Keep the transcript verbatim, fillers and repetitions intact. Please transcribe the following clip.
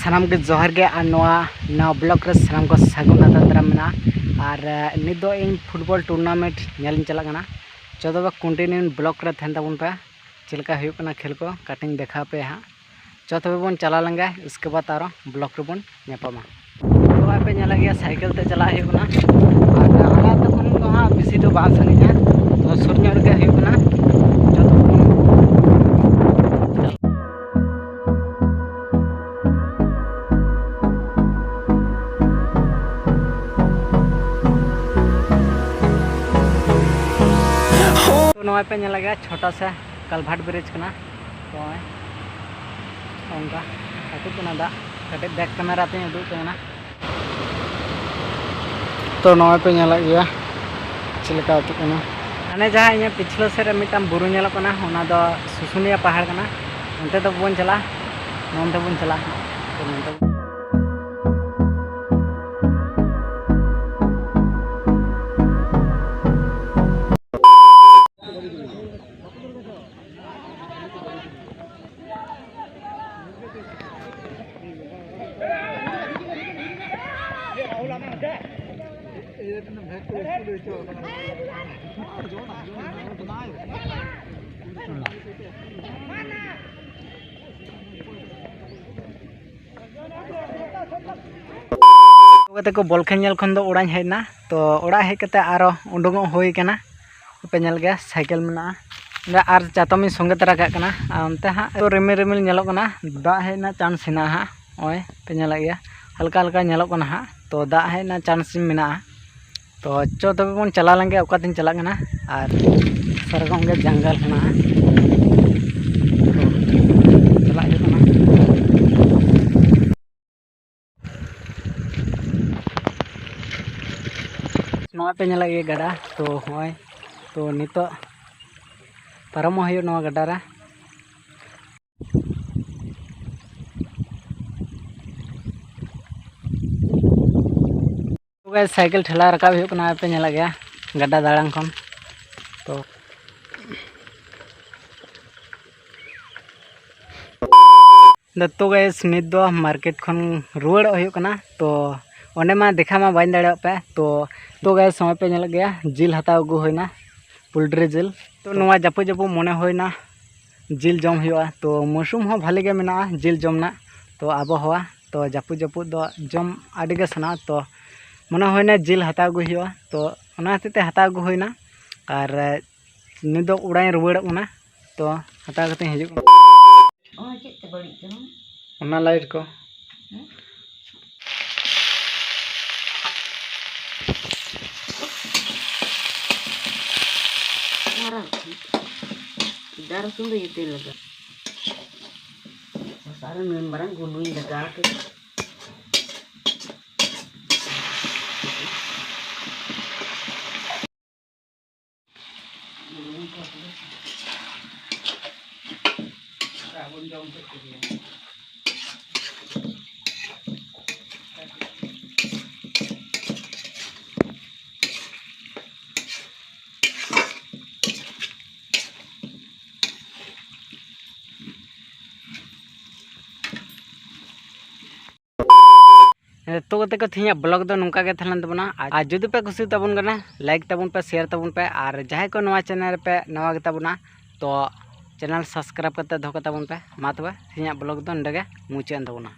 ᱥᱟᱱᱟᱢ ᱜᱮ ᱡᱚᱦᱟᱨ ᱜᱮ, ᱟᱨ ᱱᱚᱣᱟ ᱱᱟᱣᱟ ᱵᱞᱚᱜ ᱨᱮ ᱥᱟᱱᱟᱢ ᱠᱚ ᱥᱟᱹᱜᱩᱱ ᱟᱛᱟᱝ ᱫᱟᱨᱟᱢ ᱢᱮᱱᱟᱜᱼᱟ᱾ ᱟᱨ, ᱮ, ᱱᱤᱛ ᱫᱚ ᱤᱧ ᱯᱷᱩᱴᱵᱚᱞ ᱴᱩᱨᱱᱟᱢᱮᱱᱴ ᱧᱮᱞ ᱤᱧ ᱪᱟᱞᱟᱜ ᱠᱟᱱᱟ᱾ ᱪᱚ ᱛᱚᱵᱮ ᱠᱚᱱᱴᱤᱱᱤᱭᱩ ᱵᱞᱚᱜ ᱨᱮ ᱛᱟᱦᱮᱱ ᱛᱟᱵᱚᱱ ᱯᱮ᱾ ᱪᱮᱫ ᱞᱮᱠᱟ ᱦᱩᱭᱩᱜ ᱠᱟᱱᱟ ᱠᱷᱮᱞ ᱠᱚ, ᱠᱟᱹᱴᱤᱡ ᱤᱧ ᱫᱮᱠᱷᱟᱣ ᱯᱮᱭᱟ ᱦᱟᱸᱜ᱾ ᱪᱚ ᱛᱚᱵᱮ ᱵᱚᱱ ᱪᱟᱞᱟᱣ ᱞᱮᱱ ᱜᱮ, ᱤᱥᱠᱮ ᱵᱟᱫ ᱟᱨᱚ ᱵᱞᱚᱜ ᱨᱮᱵᱚᱱ ᱧᱟᱯᱟᱢᱟ᱾ ᱛᱚ ᱱᱚᱜᱼᱚᱭ ᱯᱮ ᱧᱮᱞᱮᱫ ᱜᱮᱭᱟ, ᱥᱟᱭᱠᱮᱞ ᱛᱮ ᱪᱟᱞᱟᱜ ᱦᱩᱭᱩᱜ ᱠᱟᱱᱟ᱾ ᱟᱨ ᱟᱞᱮ ᱟᱹᱛᱩ ᱠᱷᱚᱱ ᱫᱚ ᱦᱟᱸᱜ ᱵᱮᱥᱤ ᱫᱚ ᱵᱟᱝ ᱥᱟᱺᱜᱤᱧᱟ, ᱛᱚ ᱥᱩᱨ ᱧᱚᱜ ᱨᱮᱜᱮ ᱦᱩᱭᱩᱜ ᱠᱟᱱᱟ᱾ ᱡᱚᱛᱚ ᱠᱷᱚᱱ ᱛᱚ ᱱᱚᱜᱼᱚᱭ ᱯᱮ ᱧᱮᱞᱮᱫ ᱜᱮᱭᱟ, ᱪᱷᱳᱴᱟ ᱥᱮ ᱠᱟᱞᱵᱷᱟᱴ ᱵᱨᱤᱡᱽ ᱠᱟᱱᱟ᱾ ᱛᱚ ᱱᱚᱜᱼᱚᱭ ᱚᱱᱠᱟ ᱟᱹᱛᱩᱜ ᱠᱟᱱᱟ ᱫᱟᱜ᱾ ᱠᱟᱹᱴᱤᱡ ᱵᱮᱠ ᱠᱮᱢᱮᱨᱟ ᱛᱤᱧ ᱩᱫᱩᱜ ᱟᱯᱮ ᱠᱟᱱᱟ᱾ ᱛᱚ ᱱᱚᱜᱼᱚᱭ ᱯᱮ ᱧᱮᱞᱮᱫ ᱜᱮᱭᱟ ᱪᱮᱫ ᱞᱮᱠᱟ ᱟᱹᱛᱩᱜ ᱠᱟᱱᱟ᱾ ᱦᱟᱱᱮ ᱡᱟᱦᱟᱸ ᱤᱧᱟᱹᱜ ᱯᱤᱪᱷᱞᱟᱹ ᱥᱮᱫ ᱨᱮ ᱢᱤᱫᱴᱟᱝ ᱵᱩᱨᱩ ᱧᱮᱞᱚᱜ ᱠᱟᱱᱟ, ᱚᱱᱟ ᱫᱚ ᱥᱩᱥᱩᱱᱤᱭᱟ ᱯᱟᱦᱟᱲ ᱠᱟᱱᱟ᱾ ᱚᱱᱛᱮ ᱫᱚ ᱵᱚᱱ ᱪᱟᱞᱟᱜᱼᱟ, ᱱᱚᱱᱛᱮ ᱵᱚᱱ ᱪᱟᱞᱟᱜᱼᱟ᱾ ᱛᱚ ᱱᱚᱱᱛᱮ ᱜᱟᱛᱮ ᱠᱚ, ᱵᱚᱞ ᱠᱷᱮᱞ ᱧᱮᱞ ᱠᱷᱚᱱ ᱫᱚ ᱚᱲᱟᱜ ᱤᱧ ᱦᱮᱡ ᱮᱱᱟ᱾ ᱛᱚ ᱚᱲᱟᱜ ᱦᱮᱡ ᱠᱟᱛᱮ ᱟᱨᱚ ᱩᱰᱩᱝᱚᱜ ᱦᱩᱭ ᱠᱟᱱᱟ᱾ ᱯᱮ ᱧᱮᱞ ᱜᱮᱭᱟ, ᱥᱟᱭᱠᱮᱞ ᱢᱮᱱᱟᱜᱼᱟ᱾ ᱚᱸᱰᱮ ᱟᱨ ᱪᱟᱛᱚᱢ ᱤᱧ ᱥᱚᱸᱜᱮ ᱛᱚᱨᱟ ᱠᱟᱜ ᱠᱟᱱᱟ᱾ ᱟᱨ ᱚᱱᱛᱮ ᱦᱟᱸᱜ ᱛᱚ ᱨᱤᱢᱤᱞ ᱨᱤᱢᱤᱞ ᱧᱮᱞᱚᱜ ᱠᱟᱱᱟ, ᱫᱟᱜ ᱦᱮᱡ ᱨᱮᱱᱟᱜ ᱪᱟᱱᱥ ᱦᱮᱱᱟᱜᱼᱟ ᱦᱟᱸᱜ᱾ ᱱᱚᱜᱼᱚᱭ ᱯᱮ ᱧᱮᱞᱮᱫ ᱜᱮᱭᱟ, ᱦᱟᱞᱠᱟ ᱦᱟᱞᱠᱟ ᱧᱮᱞᱚᱜ ᱠᱟᱱᱟ ᱦᱟᱸᱜ᱾ ᱛᱚ ᱫᱟᱜ ᱦᱮᱡ ᱨᱮᱱᱟᱜ ᱪᱟᱱᱥ ᱢᱮᱱᱟᱜᱼᱟ᱾ ᱛᱚ ᱪᱚ ᱛᱚᱵᱮ ᱵᱚᱱ ᱪᱟᱞᱟᱣ ᱞᱮᱱ ᱜᱮ, ᱚᱠᱟᱛᱤᱧ ᱪᱟᱞᱟᱜ ᱠᱟᱱᱟ᱾ ᱟᱨ ᱥᱮᱨᱚᱠᱚᱢ ᱜᱮ ᱡᱟᱝᱜᱚᱞ ᱦᱮᱱᱟᱜᱼᱟ᱾ ᱛᱚ ᱪᱟᱞᱟᱜ ᱦᱩᱭᱩᱜ ᱠᱟᱱᱟ᱾ ᱱᱚᱣᱟ ᱯᱮ ᱧᱮᱞᱮᱫ ᱜᱮ ᱜᱟᱰᱟ, ᱛᱚ ᱦᱚᱸᱜᱼᱚᱭ, ᱛᱚ ᱱᱤᱛᱚᱜ ᱯᱟᱨᱚᱢᱚᱜ ᱦᱩᱭᱩᱜ ᱱᱚᱣᱟ ᱜᱟᱰᱟ ᱨᱮ᱾ ᱛᱚᱵᱮ ᱥᱟᱭᱠᱮᱞ ᱴᱷᱮᱞᱟᱣ ᱨᱟᱠᱟᱵ ᱦᱩᱭᱩᱜ ᱠᱟᱱᱟ, ᱯᱮ ᱧᱮᱞᱮᱫ ᱜᱮᱭᱟ ᱜᱟᱰᱟ ᱫᱟᱲᱟᱝ ᱠᱷᱚᱱ᱾ ᱛᱚ ᱫᱚ ᱛᱚ ᱜᱟᱭᱥ, ᱱᱤᱛ ᱫᱚ ᱢᱟᱨᱠᱮᱴ ᱠᱷᱚᱱ ᱨᱩᱣᱟᱹᱲᱚᱜ ᱦᱩᱭᱩᱜ ᱠᱟᱱᱟ᱾ ᱛᱚ ᱚᱸᱰᱮ ᱢᱟ ᱫᱮᱠᱷᱟ ᱢᱟ ᱵᱟᱹᱧ ᱫᱟᱲᱮᱭᱟᱜ ᱯᱮ᱾ ᱛᱚ ᱛᱚ ᱜᱟᱭᱥ, ᱥᱚᱢᱚᱭ ᱯᱮ ᱧᱮᱞᱮᱫ ᱜᱮᱭᱟ, ᱡᱤᱞ ᱦᱟᱛᱟᱣ ᱟᱹᱜᱩ ᱦᱩᱭᱱᱟ, ᱯᱳᱞᱴᱨᱤ ᱡᱤᱞ᱾ ᱛᱚ ᱱᱚᱣᱟ ᱡᱟᱹᱯᱩᱫ ᱡᱟᱹᱯᱩᱫ ᱢᱚᱱᱮ ᱦᱩᱭᱱᱟ ᱡᱤᱞ ᱡᱚᱢ ᱦᱩᱭᱩᱜᱼᱟ᱾ ᱛᱚ ᱢᱳᱥᱩᱢ ᱦᱚᱸ ᱵᱷᱟᱞᱮ ᱜᱮ ᱢᱮᱱᱟᱜᱼᱟ ᱡᱤᱞ ᱡᱚᱢ ᱨᱮᱱᱟᱜ᱾ ᱛᱚ ᱟᱵᱚᱦᱟᱣᱟ, ᱛᱚ ᱡᱟᱹᱯᱩᱫ ᱡᱟᱹᱯᱩᱫ ᱫᱚ ᱡᱚᱢ ᱟᱹᱰᱤ ᱜᱮ ᱥᱟᱱᱟᱣᱟ᱾ ᱛᱚ ᱢᱚᱱᱮ ᱦᱩᱭᱱᱟ ᱡᱤᱞ ᱦᱟᱛᱟᱣ ᱟᱹᱜᱩᱭ ᱦᱩᱭᱩᱜᱼᱟ᱾ ᱛᱚ ᱚᱱᱟ ᱦᱚᱛᱮᱡ ᱛᱮ ᱦᱟᱛᱟᱣ ᱟᱹᱜᱩ ᱦᱩᱭᱱᱟ᱾ ᱟᱨ ᱱᱤᱛ ᱫᱚ ᱚᱲᱟᱜ ᱤᱧ ᱨᱩᱣᱟᱹᱲᱚᱜ ᱠᱟᱱᱟ᱾ ᱛᱚ ᱦᱟᱛᱟᱣ ᱠᱟᱛᱮ ᱤᱧ ᱦᱤᱡᱩᱜ ᱠᱟᱱᱟ᱾ ᱚᱱᱟ ᱪᱮᱫ ᱛᱮ ᱵᱟᱹᱲᱤᱡ ᱠᱟᱱᱟ? ᱚᱱᱟ ᱞᱟᱭᱤᱴ ᱠᱚ᱾ ᱦᱮᱸ? ᱢᱟᱨᱟᱝ ᱟᱫᱟ ᱨᱟᱹᱥᱩᱱ ᱫᱚ ᱤᱭᱟᱹᱛᱮ ᱞᱟᱜᱟᱜ᱾ ᱚᱠᱟᱨᱮ ᱱᱩᱱ ᱢᱟᱨᱟᱝ ᱜᱩᱞᱩᱧ ᱞᱟᱜᱟᱣ ᱠᱮᱫᱟ? ᱛᱚ ᱜᱟᱛᱮ ᱠᱚ, ᱛᱮᱦᱮᱧᱟᱜ ᱵᱞᱚᱜ ᱫᱚ ᱱᱚᱝᱠᱟ ᱜᱮ ᱛᱟᱦᱮᱸ ᱞᱮᱱ ᱛᱟᱵᱚᱱᱟ᱾ ᱟᱨ ᱟᱨ ᱡᱩᱫᱤ ᱯᱮ ᱠᱩᱥᱤ ᱛᱟᱵᱚᱱ ᱠᱟᱱᱟ, ᱞᱟᱭᱤᱠ ᱛᱟᱵᱚᱱ ᱯᱮ, ᱥᱮᱭᱟᱨ ᱛᱟᱵᱚᱱ ᱯᱮ, ᱟᱨ ᱡᱟᱦᱟᱸᱭ ᱠᱚ ᱱᱚᱣᱟ ᱪᱮᱱᱮᱞ ᱨᱮᱯᱮ ᱱᱟᱣᱟ ᱜᱮᱛᱟ ᱵᱚᱱᱟ, ᱛᱚ ᱪᱮᱱᱮᱞ ᱥᱟᱵᱥᱠᱨᱟᱭᱤᱵ ᱠᱟᱛᱮ ᱫᱚᱦᱚ ᱠᱟᱛᱟ ᱵᱚᱱ ᱯᱮ᱾ ᱢᱟ ᱛᱚᱵᱮ, ᱛᱮᱦᱮᱧᱟᱜ ᱵᱞᱚᱜ ᱫᱚ ᱱᱚᱸᱰᱮ ᱜᱮ ᱢᱩᱪᱟᱹᱫ ᱮᱱ ᱛᱟᱵᱚᱱᱟ᱾